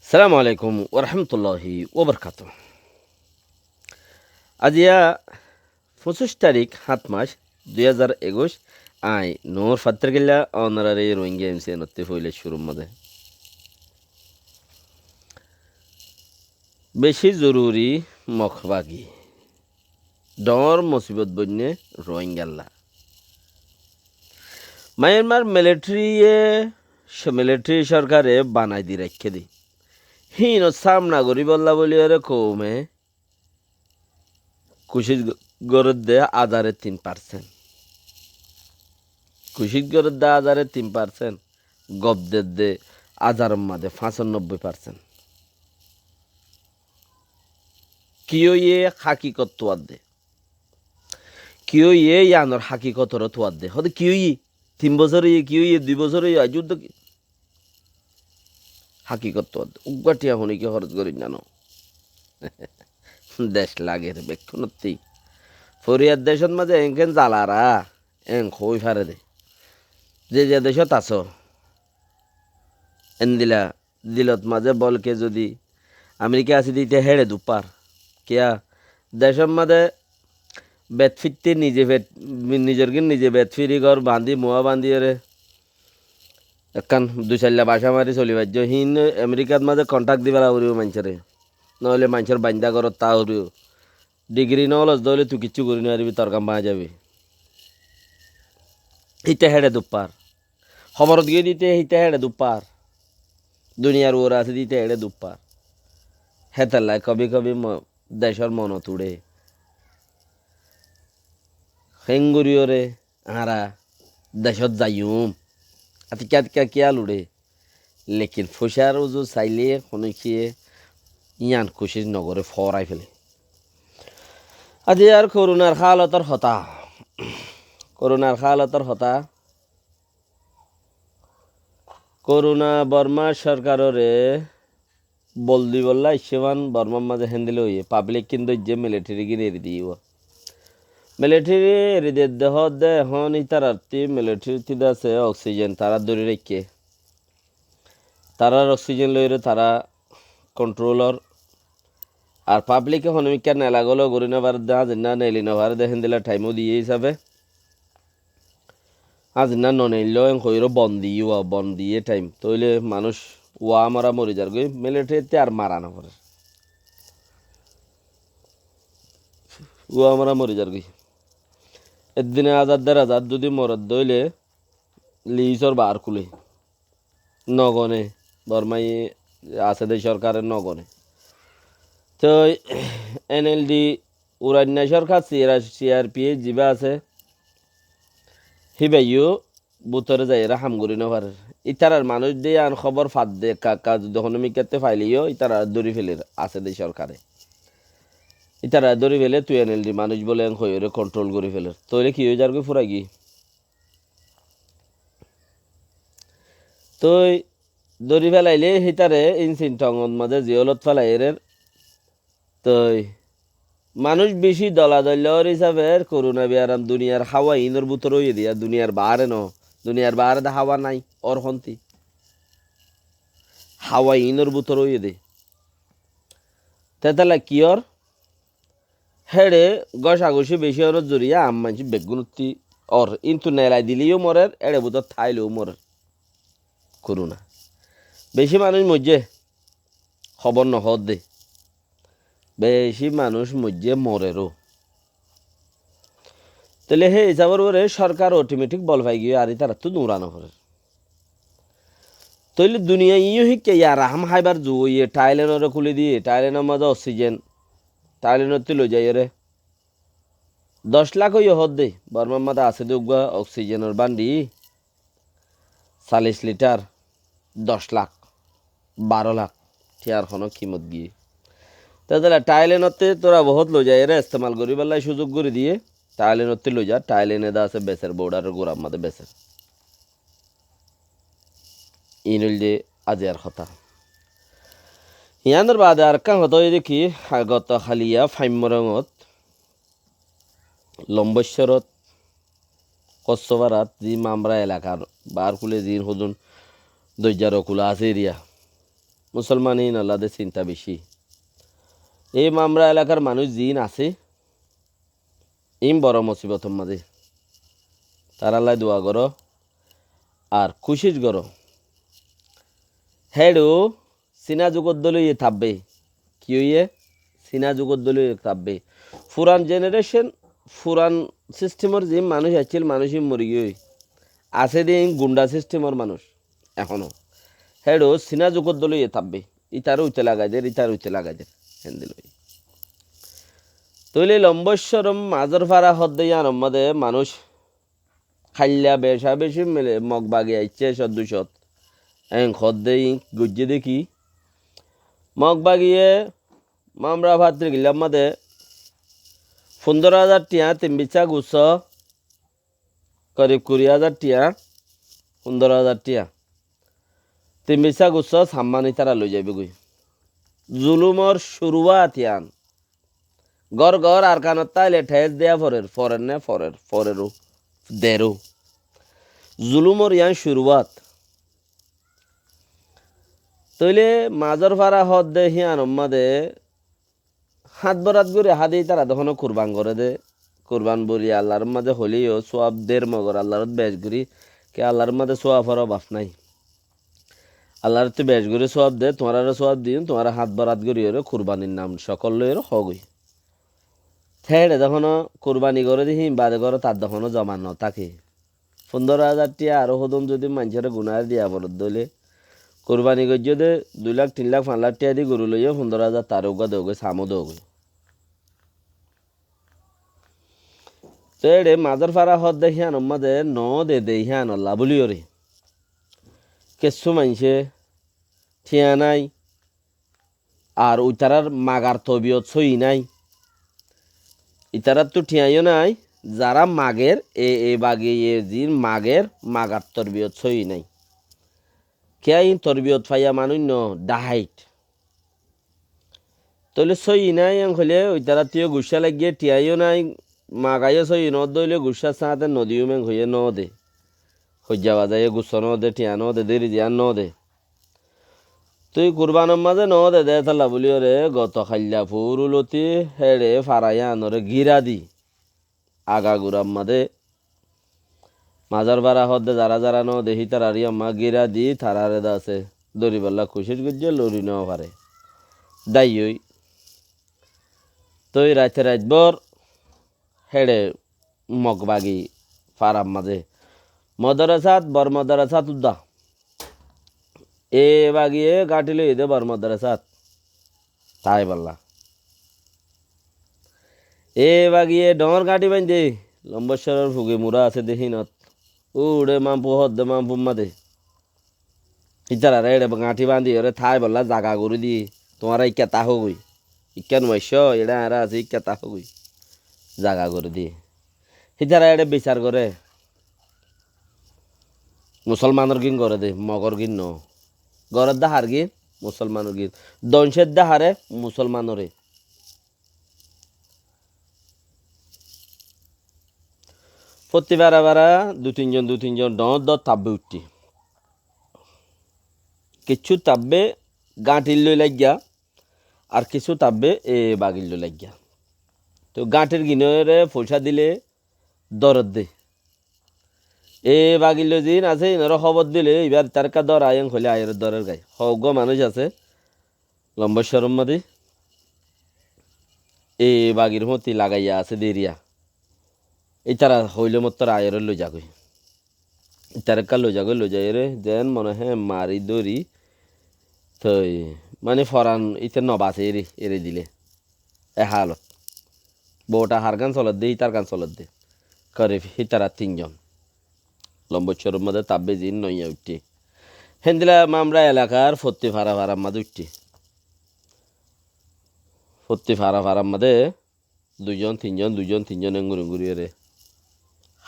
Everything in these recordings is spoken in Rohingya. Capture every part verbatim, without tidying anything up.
Assalamu alaikum warahmatulláhi wabarakátuhu. Aijja foñsíc tarík, háñt mac, dui házar ekuic, añí Nur Fattar Killa, ónorare Rohingya M C N ottú foila cúrur mazé. Beci zoruri mok bagi. Dhoóñr musibot boinné Rohingyalla. Myanmar military ye, military sorkare banai di raikké de. Híinor samna goríbolla bóli ore koume kucíc go-, gorédde azare tin parsent. Kucíc gorédde azare tin parsent. Gob dedde azaror mazé fañsanobboi parsent. Kiyóye hákikot tuadde. Kiyóye yíanor hákikotoré tuadde. Hóde kiyóye? Tin bosór óiye, kiyóye? Dui bosór óiye, aijjó dé ki? Hákikot tuadde. Uggúa thiañ honíkka hóros gorí nano. Dec lager bekkúnottí. Foriyar decót mazé enkén zalara, en hoói fare de. Ze ze decót asó, endilla dilot mazé bólke zodi Amerika asé de íte héçe duppár. Kiyá? Decór mazé bet fitte nize fet, nizor gín nize bet firi gór bañdí, muá bañdí ore ekkán dui sailla bacá mari soli faijjó. Híin Amerikat mazé kontrakt di fela foribó maincóre. Noóile maincór baindá górot táa foribó. Digiri nólos de óile tui kiccú gorí nuaribi, tor gám bañi zaibi. Íte héçe duppár. Hóborot giyé de íte, íte héçe duppár. Duniyar uore asé de íte héçe duppár. Hétolla kobi kobi mo-, decór monot uçé. Héngori ore añára decót zaiyum. Atikka atikka kiyál uçé. Lekin foicár uzu sailé honókiye yían kucíc nogoré, fóorai félé. Aijjar koronar hálotor hotá. Koronar hálotor hotá. Korona Borma sorkaroré bol dibolla aiccé fán Bormar mazé héndilla óiye, pablik gín dóijje, militari gín eri diyé. Militari eri dedde hoódde ehón ítarattú, militarittú de asé oksijen tará dóri raikké. Tarár oksijen loiyóre tará kontrol ór. Ar pablike honómikká nela góla gorí nofaredde, añzinná neli nofaredde, héndilla thaim ó diyé hísafe. Añzinná noneilló en hoiyóre bon diyé, uwa bon diyé thaim. Tóile manúic uwa mora mori zargói, militarittú ar mara noforer. Uwa mora mori zargói. Eddine azar der azar zudi moredde óile liisor baár kúle. Nogone, Bormai asé de sorkare nogone. Toi N L D urainna sorkar, C R, C R P F zibá asé, híbaiyó bútore zaiyóre ham gorí nofarer. Ítarar manúic de yían hóbor fadde, ka, ka, zudi honómikkátte faileyó, ítarare dóri feler asé de sorkare. Ítarare dóri fele tui N L D manúic bóle en hoiyóre kontrol gorí feler. Tóile ki ói zargói furagi? Toi dóri felailé hítare insin thongot mazé ziyólot felai erer. Toi manúic bicí dola doilla ór hísafe korona biyaram duniyar háwa iínor bútore óiye de, yá duniyar baáre no, duniyar baáre de háwa nái, ór hontí háwa iínor bútore óiye de. Tétala ki ór? Héçe gócagoci bicí ónor zoriya am maincé beggúnottí ór, kintu nelai dileyó morer, éçe bútore táileó morer. Korona. Bicí manúic moijjé, hóbor nohoódde. Bicí manúic moijjé, moreró. Tóile hé hísabor uore sorkar otometik bol fai giyói, ar ítarattú duñra noforer. Tóile duniyai yó híkka yar rahám háibar zug óiye, Thailenore kúli diyé, Thailenor mazé oksijen, Thailenottú loizaiyóre doc lak óiye hoódde, Bormar mazé asé de uggúa oksijenor bándi, callic litar, doc lak, baró lak thiañr honó kimot giyé. Tétala Thailenottú tóra bohút loizaiyóre estemal goríbolla cúzuk gorí diyé, Thailenottú loiza, Thailene de asé beser, bodaror gurar mazé beser. Iín óilde aijjar hotá. Yíanor baade arekkán hotá óilde ki, goto háliya Faimmarongot Lombóccorot, Kossofarat, zí Mamra elakar baár kúle zíin hodún doijjar okul asé eriya. Musolman ín ollá de sinta beci. Ei Mamra elakar manúic ziín asé, ín boro musibotor mazé. Tarallá dua goró, ar kucíc goró. Héçe siná zugót dóloiye tábbe. Ki óiye? Siná zugót dóloiye tábbe. Furan jenerecon, furan sistemor ziín manúic accíl, manúic ín morigiyói. Asé de ín gundha sistemor manúic. Ehóno. Héçe siná zugót dóloiye tábbe. Ítare uite lagai der, ítare uite lagai der. Héndilla. Tóile lombóccorom mazór fara hoódde yíanor mazé manúic háilla becabeci mile Mog bagi aiccé cót dui cót. Eén hoódde ín goijjé de ki? Mog bagiye Mamra fattirgillár mazé fundóro házar tiañ, tin bicá gussó, korib kuri házar tiañ, fundóro házar tiañ. Tin bicá gussó samman ítara loizaibói. Zulumor curuwat yían. Gór gór Arkanot táile thes deya forer, forer né forer, forer ó, der ó. Zulumor yían curuwat. Tóile mazór fara hoódde híanor mazé hát borat gorí há de ítara de ehóno kurban goré de. Kurban buli Allar mazé hoilé yó suwab der mogor Allar ot bec gorí, ke Allar mazé suwafor obaf nái. Allar ot bec gorí suwab de, tuáñrare suwab diyum, tuáñra hát borat gorí yóre kurbanir nam cokol loiyóre hoógoi. Héçe de ehóno kurbani goré de hín bade goró tar de ehóno zoma no táke. Fundóro házar tiañ aró hodún zodi maincóre gunáre diya foredde óile, kurbani goijjé de dui lak, tin lak, fañs lak tiañ di goru loiyé, fundóro házar taré uggúa dogói, samó dogói. Te éçe mazór fara hoódde híyanor mazé noó de de híyanolla bóliyoré. Kessú maincé thiañ nái, ar uitarár magar tobiyot sóiyi nái. Itaráttu thiañyó nái, zará mager, e, e bagi, e ziín mager, magar torbiyot sóiyi nái. Kiyá iín torbiyot faiya manúic noó, dháhait. Tóile sóiyi nái en hoilé, uitaráttu yó guccá laiggé, thiañyó nái, maga yó sóiyi noó de óile guccár sañáte nodiyúm en hoiyé noó de. Hoijja bazaiyé gussó noó de, thiañ noó de, deri ziyán noó de. Tui kurbanor mazé noó de de étalla bóliyoré goto hailla fuúr uloti héçe fara yíanoré gíra di. Agagurar mazé mazór fara hoódde zará zará noó de hítararé yó ammá gíra di taráre de asé dóriballá kucíc goijjé, lori noó faré. Dáiyoi. Tui raite raitbór héçe Mog bagi farar mazé. Modorasát, bor modorasát uddá. E bagiye gáñthi loiyé de bor modorasát. Táibolla. E bagiye dhoóñr gáñthi baindé. Lombóccoror fuge mura asé de hínot. Uçé Mampu hoódde Mampur mazé. Ítararé éçe gáñthi bañdiyoré táibolla zaga gorí diyé. Tuáñra ikká táhogoi. Ikká nuaiccó, éçe añára así, ikká táhogoi. Zaga gorí diyé. Hítara éçe bisar goré. Musolmanor gín goré dé, Mogor gín noó. Goré dé hár gín? Musolmanor gín. Doncér dé háré? Musolmanoré. Fottí fara fara dui tinzon, dui tinzon dhoóñr dhoóñr tabbe uiththé. Kissú tabbe gáñthir loi laiggá, ar kissú tabbe e bagir loi laiggá. Toi gáñthir ginoré foicá dile dórer dé. E bagir loi ziín asé, inoré hóbor dile, ibár tar ekká dóra aiyén hoilé aiyóre dórer gái. Hoó uggúa manúic asé, Lombóccoror mazé e bagir fúañti lagaiya asé deriya. Ítara hoilé mottor aiyóre loizagói. Ítara ekká loizagói, loizaiyóre zeén mone hoó mari dóri, toi, mani foran íte nobasé eri, eri dile. E hálot. Bouta har gán soler dé, ítar gán soler dé. Korib hítara tinzon. Lombóccoror mazé tabbe ziín noiya uiththé. Héndilla Mamra elakar fottí fara farar mazé uiththé. Fottí fara farar mazé duizon, tinzon, duizon, tinzon enguri enguri ore.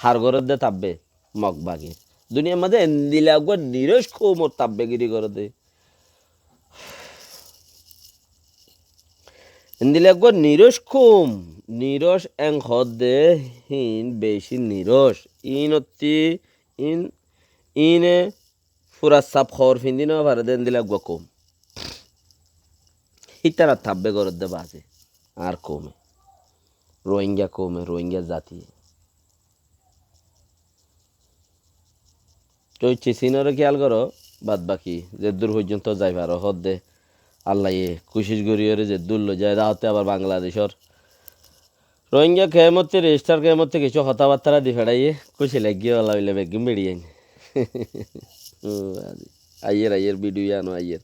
Har gorér dé tabbe, Mog bagi. Duniyar mazé endilla uggúa niroc koumor tabbegiri goré dé. Endilla uggúa niroc koum, niroc en hoódde hín beci niroc. Ínottí, ín, íne fura saf hoor findi nofaré dé endilla uggúa koum. Hítara tabbe goródde baáse añár koume, Rohingya koume, Rohingya zatiye. Toi Chinore kiyal goró, bad baki zeddúr foijjonto zai faro hoódde, Allaye kucíc goríyore zeddúr loi zai, táotte abar Bangladecór Rohingya kempottí, rejistar kempottí kessú hotábattára di feçáiye, kúci laiggé, óla óile beggín beçiyain. Ó, aiyér, aiyér, bidiyó yían ó aiyér.